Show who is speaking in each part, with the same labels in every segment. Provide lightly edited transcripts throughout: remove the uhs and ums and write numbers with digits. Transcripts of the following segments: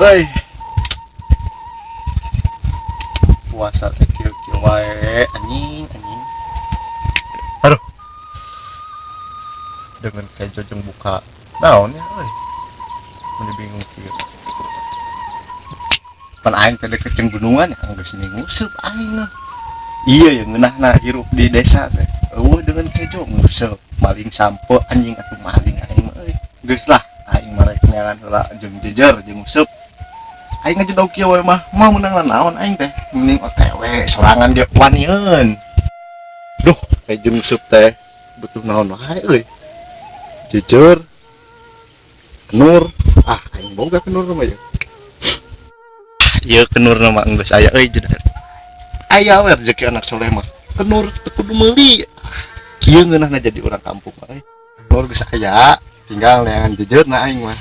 Speaker 1: Euy. Puasa teh kieu-kieu wae, anjing, anjing. Aduh. Dengan kejo jeung buka naon ya euy. Mun bingung kieu. Pan aing teh deket jeung gunungan ya, geus nguseup aing mah. Iya ya ngeunahna hirup di desa teh. Eueuh dengan kejo nguseup, maling sampo anjing atuh maling aing mah euy. Geus lah aing mah rek neangan heula jeung jejer jeung nguseup. Aing ngajedog kieu we mah, moal meunang naon aing teh. Mending OTW sorangan ge wanieun. Duh, kejo nguseup teh butuh naon wae euy. Jejer, kenur, ah aing boga kenur mah ya. Ieu kenur mah geus aya euy jejer. Aya we rezeki anak soleh mah. Kenur teu kudu meuli. Kieu ngeunahna jadi urang kampung mah euy. Kenur geus aya, tinggal neangan jejerna aing mah.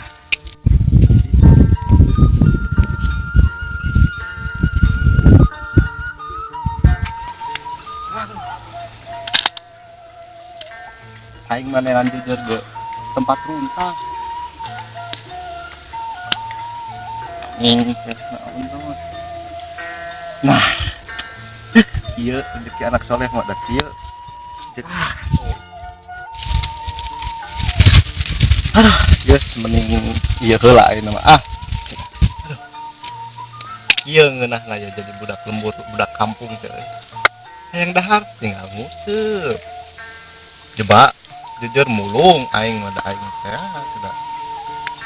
Speaker 1: Aing mah neangan jejer ge tempat runtah. Anjing, nah, ieu rezeki anak soleh mah da kieu. Aduh, geus mending ieu heula ayeuna mah ah. Aduh. Ieu ngeunahna ya jadi budak lembur, budak kampung teh euy. Hayang dahar tinggal nguseup. Jebak jujur mulung aing mah da aing teh sudah.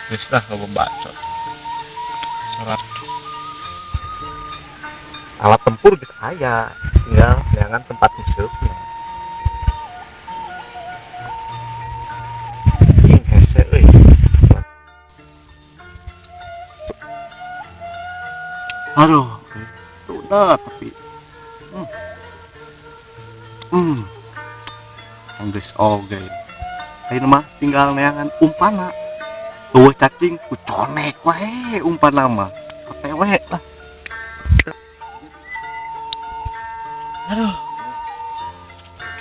Speaker 1: Geus lah loba bacot. Alat tempur geus aya, tinggal neangan tempat nguseupna. Ing hese euy. Aduh, udah tapi. Geus oge. Ayeuna mah tinggal neangan umpana. Eueuh cacing ku conek wae umpana mah. OTW lah. Aduh.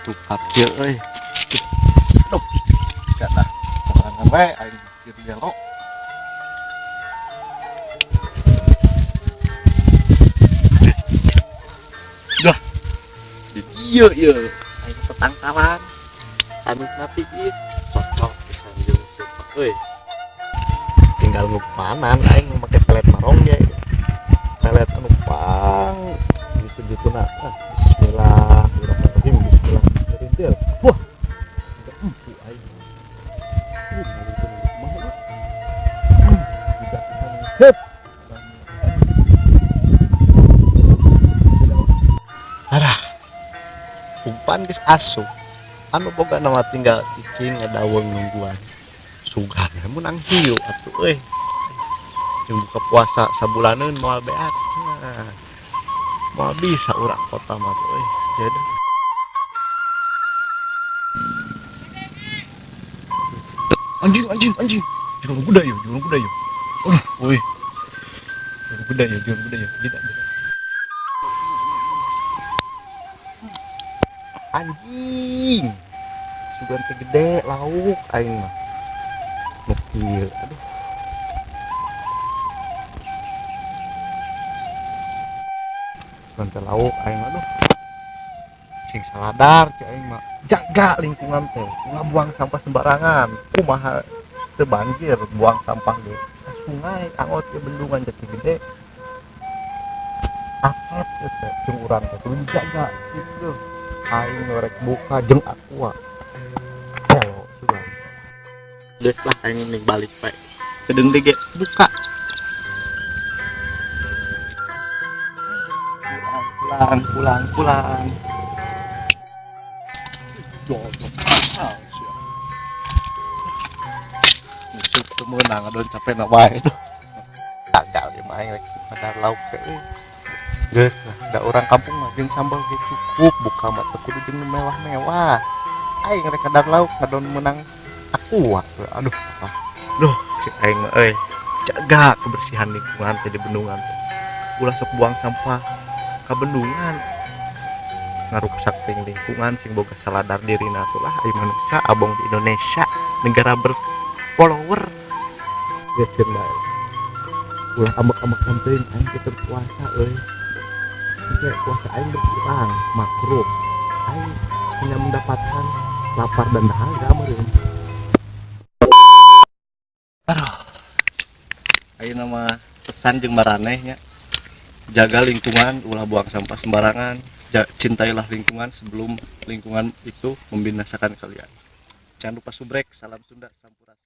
Speaker 1: Tukat kieu euy. Aduh. Jadah sorangan wae aing kieu gelo. Dah. Di dieu ieu aing tetangkalan. Anu mati ieu cocok pisan jeung siapa euy. Tinggal ngupanan aing make pelet marong ge. Pelet anu pang gitu-gituna. Ah, bismillahirrahmanirrahim. Bismillah merintil. Wah. Empu aing. Ih, kumaha ieu? Tidak pisan. Hep. Arah. Umpan geus asup. Anu boga nama tinggal cicing ngadaweng nungguan. Sugan menang hiu atuh euy. Jeung buka puasa sabulaneun moal beak. Nah, moal bisa urang kota mah tuh euy. Jadi anjing anjing anjing. Jurang kuda yo, jurang kuda yo. Aduh, euy. Jurang kuda yo, jurang kuda yo. Tidak, tidak. Anjing. Sugan teh gede lauk aing mah. Nu kieu, aduh. Sugan teh lauk aing aduh. Sing saladar cek aing mah. Jaga lingkungan teh, ulah buang sampah sembarangan. Kumaha teu banjir buang sampah ge. Ka sungai angot ke bendungan jadi gede. Aset teh jeung urang teh kudu dijaga gitu. Aing rek buka jeung aqua. Oh, sudah. Geus lah aing ning balik bae. Kedeung deui ge buka. Pulang, pulang, pulang. Goblok asal sia. Itu teu meunang ngadon capek na wae tuh. Gagal ieu mah aing rek padar lauk teh euy. Geus lah, da urang kampung mah jeung sambal ge cukup, buka mah teu kudu jeung mewah-mewah. Aing rek kadar lauk ngadon meunang aqua. Aduh, apa? Duh, cek aing mah euy. Jaga kebersihan lingkungan teh di bendungan teh. Ulah sok buang sampah ka bendungan. Ngaruksak ting lingkungan sing boga saladar dirina tuh lah ai manusia abong di Indonesia negara berfollower. Geus bae.
Speaker 2: Ulah ambek-ambekan teuing, aing teh puasa euy. Kayak puasa aing berkurang, makruh. Aing hanya mendapatkan lapar dan dahaga meureun.
Speaker 1: Aduh. Ayeuna mah pesan jeung maraneh nya. Jaga lingkungan, ulah buang sampah sembarangan. Cintailah lingkungan sebelum lingkungan itu membinasakan kalian. Jangan lupa subrek, salam Sunda, sampurasun.